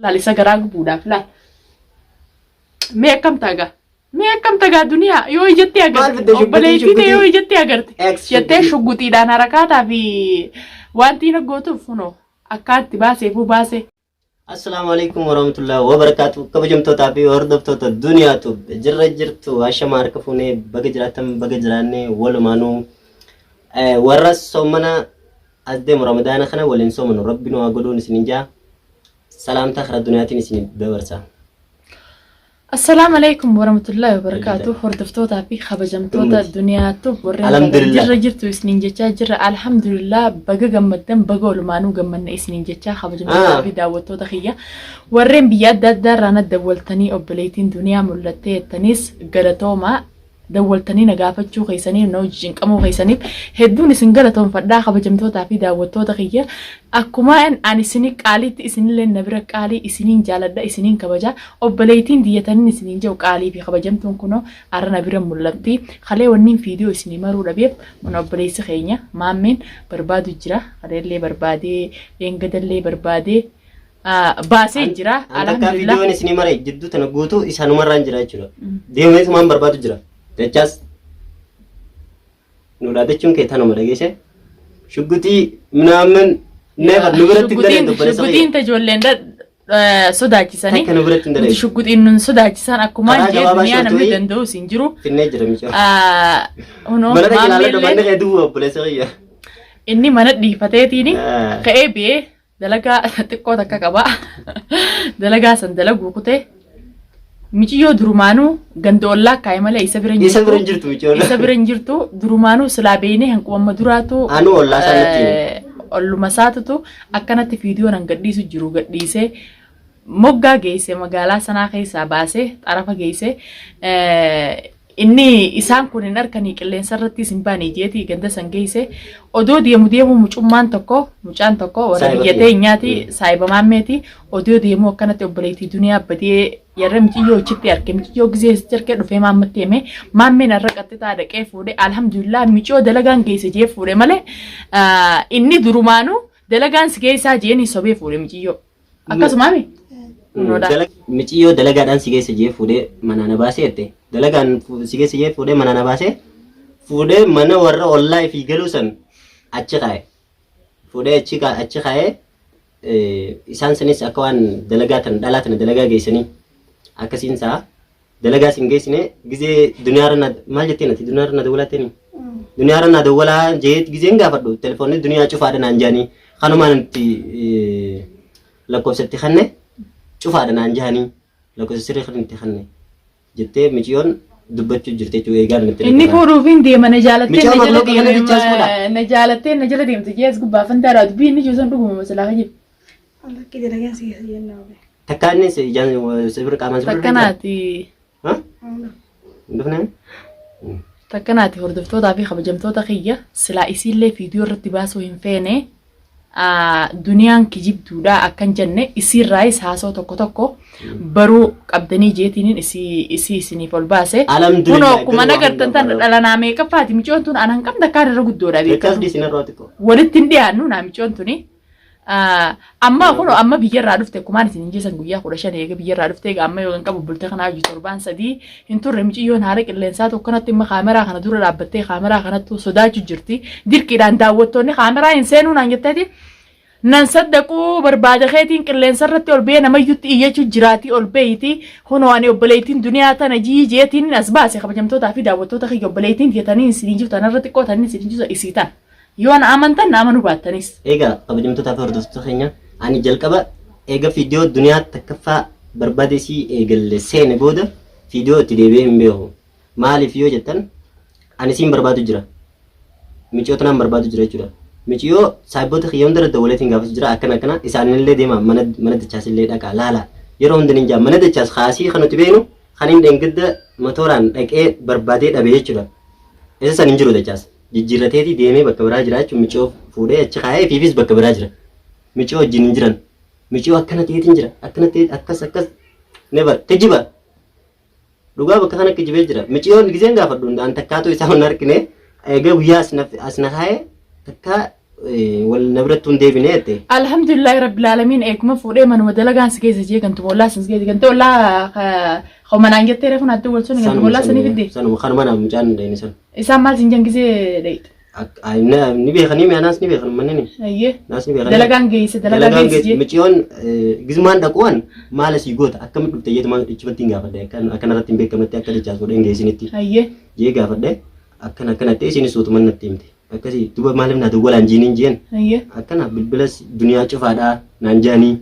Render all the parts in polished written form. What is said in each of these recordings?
Laal isa garaa gubuudhaaf laal. Mee akkam tagaa? Mee akkam tagaa duniyaa yoo ijatti Maal agarte fidde shugguxii, obboleettii ta'e yoo shugguxii? ijatti agarte Ex jettee shugguxii. shugguxiidhaan harakaataa fi wanti na gootuuf kunoo akkaatti baaseefuu baasee. Assalaamu alaikum warahmatullahi wabarakatuh. Kabajamtootaa fi hordoftoota duniyaa tube jirra jirtu ashama harka fuunee baga jiraattan baga jiraanne walumaanuu warra soomana as deemu ramadaana kana waliin soomanu rabbi nu haa godhuun isinin jaa salaamtaa karaa duniyaatiin isin dabarsa. Assalaamu alaikum warahmatullahi wabarakatuh. Hordoftootaa fi kabajamtoota Gammadi. duniyaa tube warreen Alhamdulillah. jirra jirtu isiniin jechaa jirra. Alhamdulillah baga gammaddan baga olumaanuu gammanne isiniin jechaa kabajamtootaa fi daawwattoota kiyya. Warreen biyya adda addaa irraa na dawwaltanii obboleettiin duniyaa mul'attee jettaniis galatoomaa. Dawwaltanii na gaafachuu keessaniif na hojii cinqamuu keessaniif hedduun isin galatoomfadhaa kabajamtootaa fi daawwattoota kiyya. Akkuma ani isinii qaaliitti isinillee na bira qaalii isiniin jaaladha isiniin kabaja. Obboleettiin diyyataniin isiniin jedhu qaalii fi kabajamtuun kunoo har'a na bira mul'atti. Kalee wanniin viidiyoo isinii maruu dhabeef mana obboleessi keenya maammeen barbaadu jira. Kaleellee barbaadee dheengadallee barbaadee baasee jira. An takkaa Alhamdulillah. viidiyoon isinii mare jidduu tana guutuu isaanumarraan jira jechuudha. Deemeetumaan barbaadu jira. Dachaas nu dhaadachuun kee tanuma dhageesse. Shugguxii minaamin never nu biratti hin daleen obboleessa Shugguxiin kiyya. ta ijoolleen sodaachisanii. Takka nu biratti hin Nuti daleen. shugguxiin nun sodaachisan akkuma Karaa jee gabaabaa duniyaa namni shortuyi. danda'us hin jiru. Finnee jira micoo. Kunoo Mana dhaqee ilaaladhu maammeellee manni kee duwwaa obboleessa kiyya. inni mana dhiifateetiin ka'ee ba'ee dalagaa xiqqoo takka qaba. Dalagaa san dalaguu kutee miciyyoo durumaanuu ganda ollaa kaa'e malee isa bira hin Isa bira hin jirtu. jirtu miciyyoon. Isa bira hin jirtu durumaanuu silaa beeynee hanqumamma duraatu Anuu ollaa isaa natti hime. olluma isaatutu akkanatti viidiyoo nan gadhiisu jiru gadhiisee moggaa geesse magaalaa sanaa keessaa baasee xarafa geesse inni isaan kun hin arkanii qilleensa irrattis hin baane jeeti ganda san geesse odoo deemu deemu mucummaan tokko mucaan tokko warra Saahiba biyya kiyya. teenyaati saahiba maammeeti odoo deemu akkanatti obboleettii duniyaa badee yarra miciyyoo achitti arke miciyyoo gizee asitti arke dhufee maammatti hime maammeen har'a qaxxitaa dhaqee fuudhe alhamdulillah miciyyoo dalagaan geesse jee fuudhe malee inni durumaanuu dalagaan si geessaa jeeni sobee fuudhe miciyyoo. Akkasumaa mi? Kunoodha. Miciyyoo dalagaadhaan si geessa jee fuudhee manaa na baasee jette. Dalagaan si geessa jee fuudhee manaa na baasee fuudhee mana warra ollaa ifii galuu san achi kaa'e. Fuudhee achi achi kaa'ee isaan sanis akka waan dalagaa tana dhalaa tana dalagaa geessanii akkasiin sa'a. Dalagaa sin geessine gizee duniyaarra na maal jetteen ati duniyaarra na dawwalaa jetteenii? Duniyaarra na dawwalaa jee gizeen gaafadhu telefoonni duniyaa cufaadha naan jaanii kanumaan itti lakkoofsa itti kanne cufaadha naan jaanii lakkoofsa sirrii kan itti kanne jettee miciyoon dubbachuu jirti jechuudha eegaan natti Inni fuudhuuf hin deema na jaalattee Miciyoo na jala maglooqa kana deema jechaas fuudha. na jaalattee na jala deemte jees gubbaa fantaadhaa dubbii inni jiru san dhuguma masalaa kajib. Lakki dalagaan si keessa jennaa obe. Takkaa inni si ijaan si bira qaamaan si bira dhufee jira? Takkanaati Ha? Hin dhufnee? takkanaati hordoftootaa fi kabajamtoota kiyya silaa isiillee viidiyoo irratti baasuu hin feene duniyaan kijibduudha akkan jenne isiirraayis haasoo tokko tokko baruu qabdanii jeetiiniin isii isii isiniif ol baase. Alhamdulillah, Kunoo akkuma garuu waan nagartan tan hundaaf dhala naa meeqaffaati micoon tun anan qabda akkaan irra guddoodha Jechaas beekatu. dhiisin irraa xiqqoo. Walitti hin dhiyaannu naa micoon tuni. Amma kun amma biyyarraa dhufte kumaan isin hin jeessan guyyaa 15 eega biyyarraa dhufte egaa amma yoo kan qabu bulte kanaa hojii torbaan 3 hin turre miciyyoon haala qilleensaa tokko kanatti imma kaameraa kana dura dhaabbattee kaameraa kanattu sodaachuu jirti dirqiidhaan daawwattoonni kaameraa hin seenuu naan jetteeti nan saddaquu barbaada keetiin qilleensa irratti ol ba'ee namayyutti iyyachuu jiraatii ol beeyti kunoo ani obboleettiin duniyaa tana jii jeetiin as baase kabajamtootaa fi daawwattoota kiyya obboleettiin tiyatanii isin jirtu tanarra xiqqoo tanii isin jirtu isii tana. Yoo na amantan na amanuu baattanis. Egaa kabajamtootaa fi hordoftoota keenya ani jalqaba eega fiidiyoo duniyaa takkaffaa barbaade isii eegalle seene booda fiidiyoo itti deebi'ee hin beeku. Maaliif yoo jettan ani isiin barbaadu jira. Miciyoo tanaan barbaadu jira jechuudha. Miciyoo saahibboota kiyya hundarra dawwaleetiin gaafatu jira akkana akkana isaanillee deema mana mana dachaasillee dhaqaa laala. Yeroo hunda nin jaa mana dachaas kaasii kan nuti beeknu kan hin dheengadda matooraan dhaqee barbaadee dhabe jechuudha. Isa san hin jiru dachaas. Jijjiirrateeti deemee bakka biraa jira jechuun miciyoo fuudhee achi kaa'ee ifiifis bakka biraa jira. Miciyoo wajjin hin jiran. Miciyoo akkana ta'eetiin jira. Akkana ta'eet akkas akkas. Never. Kijiba. Dhugaa bakka kana kijibee jira. Miciyoon gizeen gaafadhu an takkaatu isaa hin argine. Egaa guyyaa as na as na kaa'ee takkaa Wal na birattuu hin deebine jette. Alhamdulillahi rabbil aalamiin eeguma fuudhee manuma dalagaan si keessa jee gantu ollaa si keessa gantu ollaa manaan jettee reefu naatti wal sun gantu ollaa sanii fidde. Sanuma kanuma naaf mucaan hin dhayne sana. Isaan maal sin jangisee dhayxe. Ni beekanii mi anaas ni beekan manni ni. Ayyee. Naas ni beekan. Dalagaan geesse dalagaa geesse jee. Muciyoon gizmaan dhaquwan maal asii goota akkamitti dhufte jeetu maal ichumatti hin gaafadhe akkanarratti hin beekamnetti akka dachaas godhee hin geessinitti Ayyee. jee gaafadhe akkana akkanatti isinis suutuman natti himte. Akkasii duba maaliif naa dawwalaan jiiniin jeen Ayyee. akkana bilbila duniyaa cufaadhaa naan jaanii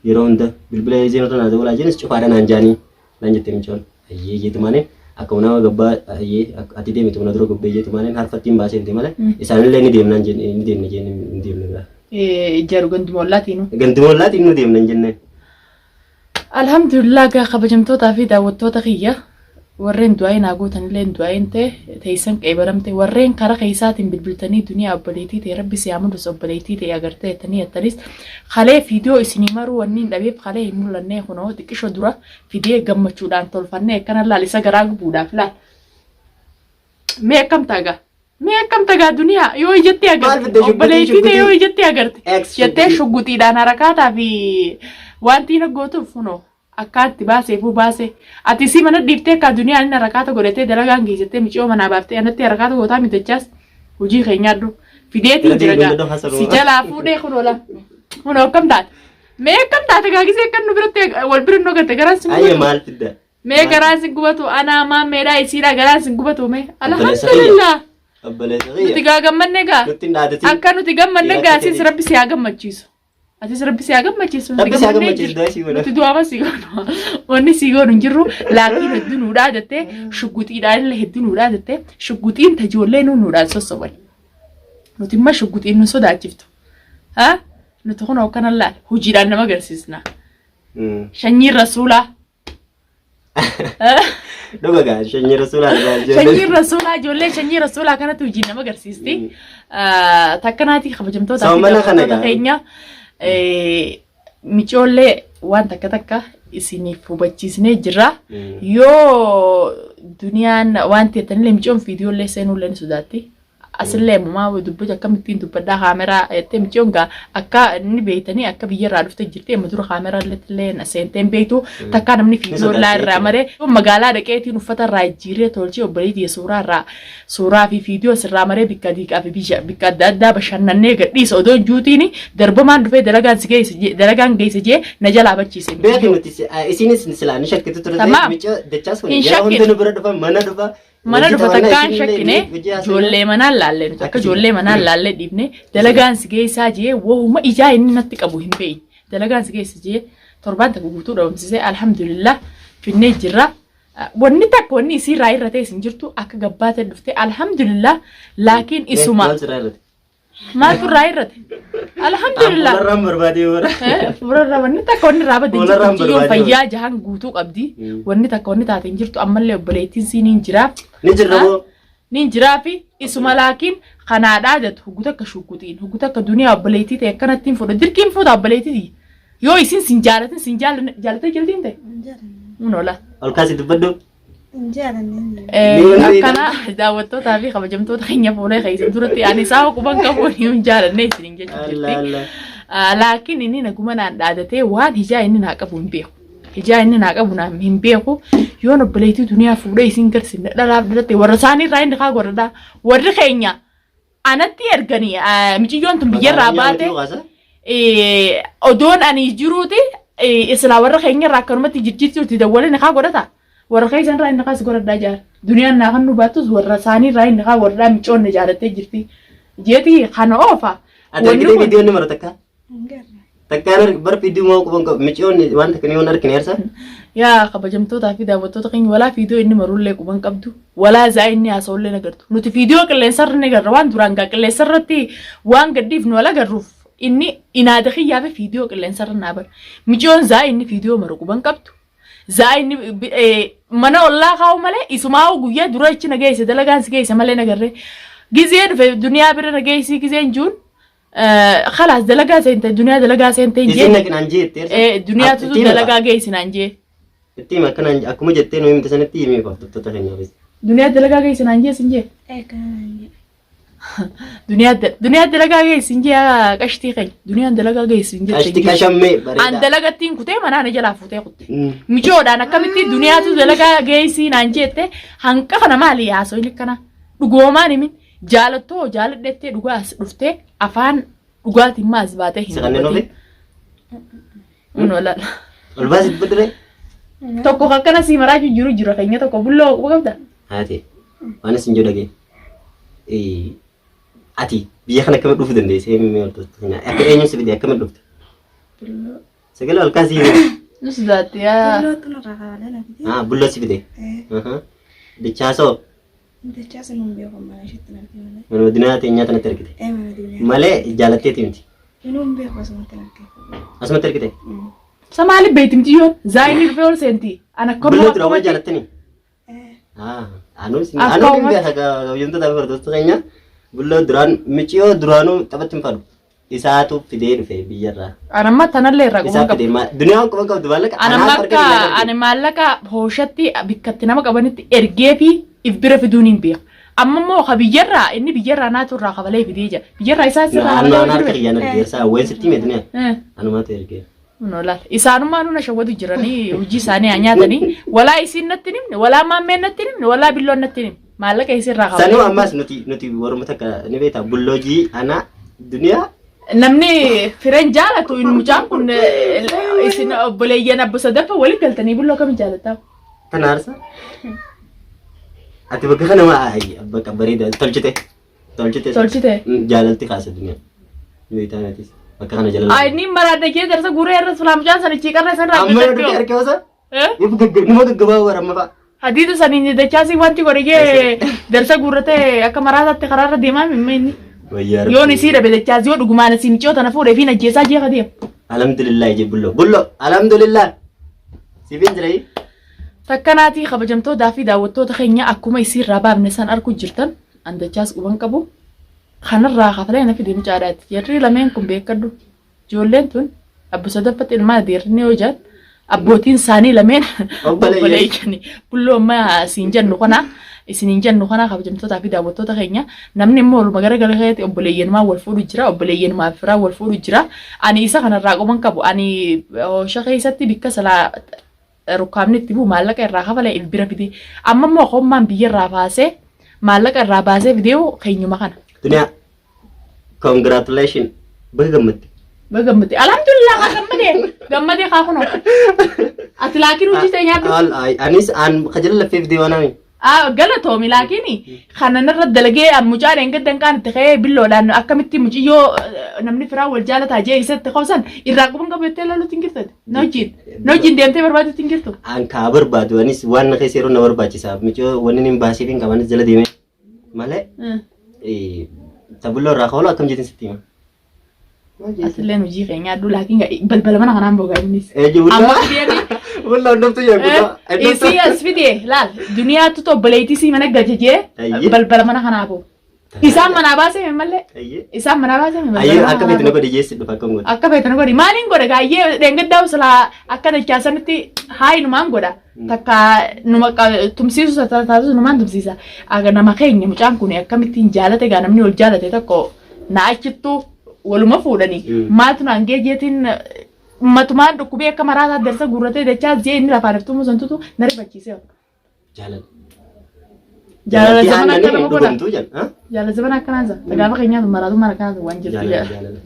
yeroo hunda bilbila isheen irra naa dawwalaa jeenis cufaadhaa naan jaanii naan jette mucoon ayyee jeetumaaniin akkuma nama gabbaa ayyee ati deemitu mana dura gobbee jeetumaaniin harfattiin baaseente malee isaanillee ni deemnaan jenne ni deemna jenne ni deemna biraa. Jaru ganduma ollaatiinu. Ganduma ollaatiin nu deemna hin jenneen. Alhamdulillah gaa kabajamtootaa fi daawwattoota kiyya warreen du'aa'ii naa gootanillee du'aa'iin ta'e teessan qeebalamte warreen karaa keessaatiin bilbiltanii duniyaa obboleettii ta'e rabbi si haa mul'isu obboleettii ta'e agartee jettanii jettanis kalee fiidiyoo isinii maruu wanni hin dhabeef kalee hin mul'annee kunoo xiqqisho dura fidee gammachuudhaan tolfannee akkana laal isa garaa gubuudhaaf laal. Mee akkam ta'a Mee akkam tagaa duniyaa yoo ijatti Maal agarte fidde shugguxii, obboleettii ta'e yoo shugguxii? ijatti agarte Ex jettee shugguxii. shugguxiidhaan harakaataa fi wanti hin gootuuf kunoo akkaatti baaseefuu baase ati si mana dhiiftee akka duniyaan inni harakaata godhatee dalagaan geessitee miciyoo manaa baaftee anatti harakaata gootaa mitachaas hojii keenyaadhu fideetiin Irra jira deebiin gaa dadhabu hasaruu. si jalaa fuudhee kunoo la kunoo akkam taate mee akkam taate gaa gisee akkan nu biratti wal bira nu agarte garaan si Ayya mugatu maal fidda? Mee garaan sin gubatu anaa maammeedhaa isiidhaa garaan sin gubatu mee Obboleessa kiyya. alhamdulillah Obboleessa nuti kiyya. gaa gammanne gaa Nutti hin dhaadatin. akka nuti gammanne Dhiira gaa akka asis keetii. rabbi si haa gammachiisu asis rabbi si haa gammachiisu nuti Rabbi si haa gammannee gammachiisu, jirra du'aa sii godha. nuti du'aama si goonu wanni si goonu hin jirru laakiin hedduu nuudhaa jettee shugguxiidhaan illee hedduu nuudhaa jettee shugguxiin tajoollee nuu nuudhaan sossoban nuti immoo shugguxiin nu sodaachiftu haa nuti kun akkana laal hojiidhaan nama agarsiisna shanyiin rasuulaa Dhuga gaa shanyii rasuulaa dhugaa ijoollee. Shanyiin rasuulaa ijoollee shanyii rasuulaa kanatti hojii nama agarsiisti. Takkanaatii kabajamtoota fi Soomana kana daawwattoota gaa. keenya micoollee waan takka takka isiniif hubachiisnee jirra. Yoo duniyaan waan teettanillee micoon viidiyoollee seenuullee ni sodaatti. Asillee ammumaa dubbatu akkamittiin dubbadhaa kaameraa jettee micciyoon gaa akka inni beektanii akka biyyarraa dhufte jirti amma dura kaameraa illee seentee hin beektu takkaa namni fiidiyoo illaa irraa maree magaalaa dhaqeetiin uffata irraa jijjiiree tolchee obboleettii suuraa irraa suuraa fi fiidiyoo sirraa maree bikka diiqaa fi biyya bikka adda addaa bashannannee gadhiisa odoo hin juutiin darbamaan dhufee dalagaan si geesse dalagaan geesse jee na jalaa bachiise. Beeki nuti isinis silaa ni shakkitu turte Tamaam. miccoo dachaas kun Hin yeroo shakkine. hunda nu bira dhufa mana dhufa Mana Hojii dhufa taphanna takkaan isinillee shakkine hojii haasofna. ijoollee manaan laallee nuti akka Akkasii. ijoollee manaan laallee dhiifne dalagaan si geessaa jee wahuma ijaa inni natti qabu hin beekne dalagaan si geessa jee torbaan takka guutuu dhabamsisee alhamdulillah finnee jirra. Wanni takka wanni isiirraa irra ta'es hin jirtu akka gabbaatee dhufte alhamdulillah laakiin isuma Maal sirraa irratti? Maaltu irraa hir'ate? Alhamdulillah. Fuularraan barbaadee bara. Fuularraa wanni takka wanni irraa badde hin Fuularraan jirtu. Mucayyoon barbaadee fayyaa jahan guutuu qabdi. Wanni takka wanni taate hin jirtu. Ammallee obboleettiin sii niin jiraaf. Ni jirra moo? Niin jiraafi isuma laakiin kanaadhaa jettu huggu takka shugguxiin huggu takka duniyaa obboleettii ta'e akkanattiin fuudha dirqiin fuudha obboleettii yoo isin sin jaalatin sin jaalatee jirtiin ta'e. Mun ola. Ol kaasi dubbadhu. Hin jaalanne. Akkana daawwattootaa fi kabajamtoota keenya fuulee keessan duratti ani isaa quban qabu hin jaalanne isiniin jechuu Allah jirti. Allah. Laakiin inni naguma naan dhaadatee waan hijaa inni naa qabu hin beeku. Hijaa inni naa qabu naan hin beeku. Yoon obboleettii duniyaa fuudhee isin garsiifne dhalaaf dhalatte warra isaanii irraa inni kaa godhadhaa. Warri keenya anatti erganii miciyyoon tun biyyarraa baate. Odoon ani jiruuti islaa warra keenya irraa akkanumatti jirjirtuuti dawwalee nikaa godhata. Warra keessa irraa inni kaas godhadhaa jaar. Duniyaan naa kan nu baattus warra isaanii irraa inni kaa warra micoon na jaalattee jirti. Jeeti kana oofa. Ati Wanni argitee kun viidiyoo inni mara takka? Hin garre. Takkaan arg bar viidiyoo maa quban qabu miciyoon waan takka ni waan argine arsa. Yaa kabajamtootaa fi daawwattoota keenya walaa viidiyoo inni marullee quban qabdu walaa zaa inni haasa'ullee ni agartu. Nuti viidiyoo qilleensarra ni agarra waan duraan gaa qilleensarratti waan gadhiifnu wal agarruuf inni inaada kiyyaa fi viidiyoo qilleensarra naa bara. Miciyoon zaa inni viidiyoo maru quban qabdu. Zaa inni mana ollaa kaa'u malee isumaa guyyaa dura achi na geesse dalagaan si geesse malee nagarree. Gizee dhufe duniyaa bira na geessii gizeen juun Khalaas dalagaa seente duniyaa dalagaa seente hin Isin jee. naqinaan jeette. Duniyaa tutu dalagaa geessinaan jee. Itti hima akkanaan akkuma jettee nu himte sanatti himee hordoftoota keenyaafis. Duniyaa dalagaa geessinaan jee sin jee. Ee kanaan jedhe. Duniyaa duniyaa dalagaa geessi hin jee qashtii keenya. Duniyaan dalagaa geessi hin jette. Qashti qashammee An bareedaa. dalagattiin kutee manaa na jalaa fuutee kutte. Micoodhaan akkamitti duniyaatu dalagaa geessii naan jette hanqa kana maali haasoyni akkana dhugoomaan himin jaalattoo jaaladhettee dhugaa as dhuftee afaan dhugaatiin maa as baatee hin Si kanneen ofi? Kunoo laala. Ol baasi dubbadhu ree. Tokko kan akkana sii maraa jiru jira keenya tokko bulloo quba qabda. Haati waan isin jedhu dhagee. Ati biyya kana akkamitti dhufuu dandeesse? Mee hordoftoota keenya akka eenyu si fide akkamitti dhufte? Bulloo. Sagalee ol kaasii. Nu sodaatti yaa. Bullootu narraa kafalee na fide. Ah, bulloo si fide. Eh, Dachaasoo Dachaa sun hin beeku mana isheetti na argee malee. mana Madinaa teenyaa tanatti argite. Eh, mana duniyaa. Malee jaalatteeti miti. Inuu hin beeku asumatti na argee. Asumatti argite. Sa maaliif beekti miti yoon zaayinii dhufee ol seenti. An akka Bulloo dura wal jaalattanii? Eh, Ah, anuu isin Akka anuu hin uummata- beeka kabajamtoota fi hordoftoota keenya. Bulloo duraan miciyoo duraanuu taphatti hin fadhu. Isaatu fidee dhufe biyyarraa. An amma tanallee irraa Isaa quban fidee qabu. duniyaan quban qabdu maallaqa. An amma Anaaf harka akka kiyyaa ani darbe. maallaqa hooshatti bikkatti nama qabanitti ergee fi if bira fiduun hin beeku. Amma immoo ka biyyarraa inni biyyarraa naatu irraa kafalee fidee jira. Biyyarraa isaa sirraa Anuma kafalee ana harka fidee. kiyyaan ergee isaa wayin sitti hime duniyaa. Eh. Anumaatu ergee. Kunoo laal. Isaanummaa nuna shawwatu jiranii hojii isaanii haa nyaatanii. Walaa isiin natti hin himne, walaa maammeen natti hin himne, walaa billoon natti hin himne. Maallaqa isirraa Sanuu kafalee. ammas nuti nuti waruma takka ni beektaa bulloojii ana duniyaa Namni firen jaalatu inni mucaan kun isin obboleeyyan abbo sadaffa waliin galtanii bulloo akkamiin jaalataa? tana aarsa. Ati bakka kana maa bakka bareeda tolchite. Tolchite. Tolchite. Jaalalti kaasa duniyaa. Ni beektaa atis bakka kana jalala. Ay inni maraadha jee darsa guuree irra sulaa mucaan sana chiiqarra isarraa Amma yoo dhufe harka osa. Eh? Numa gaggabaa warra fa'a. Hadiida saniin dachaasii wanti godhe jee darsa guurratee akka maraataatti karaarra deemaa mimma inni. Wayyaa Rabbi. Yoon isii dhabe dachaasii yoo dhugumaan isii micoo tana fuudhee fi najjeessaa jee kadeemu. Alhamdulillah je bullo. Bullo alhamdulillah. Siifin jira Takkanaatii kabajamtootaa fi daawwattoota keenya akkuma isiirraa baafne san arguu jirtan an dachaas quban qabu. Kanarraa kafalee na fide mucaadhaati. Jarri lameen kun beekadhu. Ijoolleen tun abbo sadaffatti ilmaan adeerrinni yoo jedhan abbootiin isaanii lameen Obboleeyyan. obboleeyyani. Bulloo amma siin jennu kana isiniin jennu kana kabajamtootaa fi daawwattoota keenya namni immoo waluma gara gara keetti obboleeyyanumaa wal fuudhu jira obboleeyyanumaa fi firaa wal fuudhu jira. Ani isa kanarraa quban qabu ani hoosha keessatti bikka salaa rukkaamni itti bu'u maallaqa irraa kafalee if bira fidee amma immoo hommaan biyya irraa baasee maallaqa irraa baasee fidee keenyuma kana. Duniyaa congratulation baga gammadde. Baga gammadde. Alhamdulillah kaa gammadee gammadee kaa kunoo. Ati laakiin hojii ta'e nyaadhu. Anis an kajala laffee fidee waan ani. Ah, galatoomi laakiin kana narra dalagee mucaa dheengaddan kaan itti ka'ee billoodhaan akkamitti muciyyoo namni firaa wal jaalataa jee isatti qoosan irraa quban qabu jettee loluutti hin jirtu. Na wajjin na wajjin deemtee barbaaduutti hin jirtu. An kaa barbaadu anis waan na keessa yeroo na barbaachisa mucoo wanni hin baasiif hin qabanis jala deemee malee tabulloo irraa kaawwalu akkam jeetiin sitti hima. Asilleen hojii kee nyaadhu laakiin balbala mana kanaan bogaa innis. Eeji Amma bullaa. fideemi. Bullaa hundumtuu jee bullaa. Isii as fide laal duniyaatu obboleettii sii mana galche jee Ayyee. balbala mana kanaa boo. Isaan manaa baasee mallee. Ayyee. Isaan manaa baasee balbala Ayyee mana akka kanaa feetu na boo. godhi jeessi dhufa akkam godhi. Akka feetu na godhi. Maaliin godha gaayyee dheengaddaa silaa akka dachaasanitti haayi numaan godha. Takka numa tumsiisu taasisu numaan tumsiisa. Aga nama keenya mucaan kun akkamittiin jaalate gaa namni wal jaalate tokko na achittuu waluma fuudhanii maaltu naan geejeetiin matumaan dhukkubee akka maraataa darsa guurratee dachaa zee inni lafaan iftuu santutu na rifachiisee. Jaalala. Jaalala Jaalalti zamana aannanii akka nama godha. dhugumtuu jedha. Jaalala zamana akkanaa isa. Gaafa keenyaatu maraatummaan akkanaa waan jirtu Jaalala jedha. jaalala.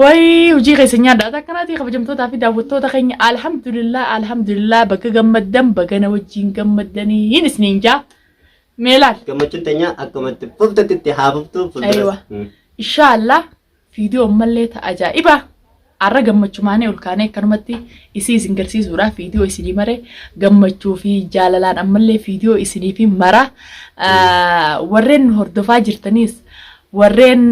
Wayii hojii keessa nyaadha. Akkanaatii kabajamtootaa fi daawwattoota keenya alhamdulillah alhamdulillah bakka gammaddan baga na wajjin gammaddaniin isiniin jaa. Mee laal. Gammachuun teenya akkumatti fuftutti itti haa fuftu fuulduras. Aywa. Inshaallah viidiyoo ammallee ta ajaa'iba arra gammachumaanii ol kaanee akkanumatti isii isin garsiisuudhaaf viidiyoo isinii mare gammachuu fi jaalalaan ammallee viidiyoo isinii fi mara warreen nu hordofaa jirtaniis warreen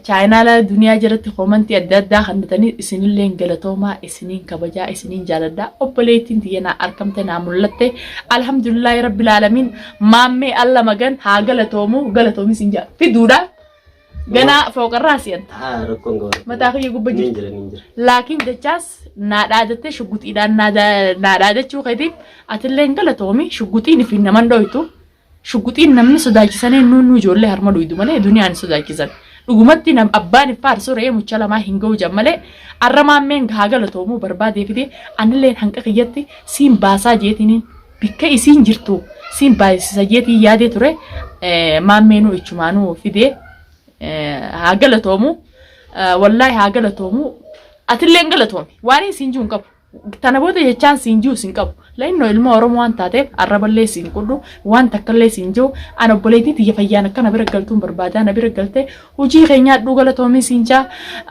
chaayinaala duniyaa jalatti koomantii adda addaa kannatanii isinilleen galatoomaa isiniin kabajaa isiniin jaaladha obboleettiin tiyya naa arkamte naa mul'atte alhamdulillaahi rabbil aalamiin maammee alla magan haa galatoomu galatoomi isin jaa fiduudha ganaa fooqarraa si'anta Ah, rakkoon gabaabaa. Mataa kiyya gubba Niin jirti. jira, niin jira. Laakiin dachaas naa dhaadattee shugguxiidhaan naa dhaadachuu keetiif atilleen galatoomi shugguxiin fi naman dhoytu. Shugguxiin namni sodaachisanii nuun nu ijoollee harma dhuydu malee duniyaan hin sodaachisan. Dhugumatti nam abbaan hin faarsu re'ee mucha lamaa hin ga'u jan malee arra maammeen haa galatoomuu barbaadee fide anilleen hanqa kiyyatti siin baasaa jeetiniin bikka isiin jirtu siin baasisa jeetiin yaadee ture maammeenuu ichumaanuu fidee haa galatoomu wallaahi haa galatoomu atilleen galatoomi waan isiin jiru hin qabu. Tana booda jechaan siin ji'u sin qabu. La'innoo ilma Oromoo waan taateef arraballee siin qudhu waan takkallee siin ji'u an obboleettii tiyya fayyaan akka na bira galtuun barbaadaa na bira galtee hojii kee nyaadhuu galatoomii siin jaa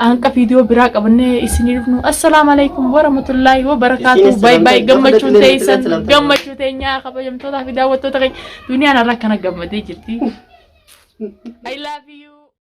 hanqa viidiyoo biraa qabannee isinii dhufnu assalaamu alaikum warahmatullaahi wabarakaatu Isinis bay bay salaamtaa gammachuun gammachuu teessan salaamtaa. gammachuu teenyaa kabajamtootaa fi daawwattoota keenya duniyaan har'a akkana gammadee jirti. I love you.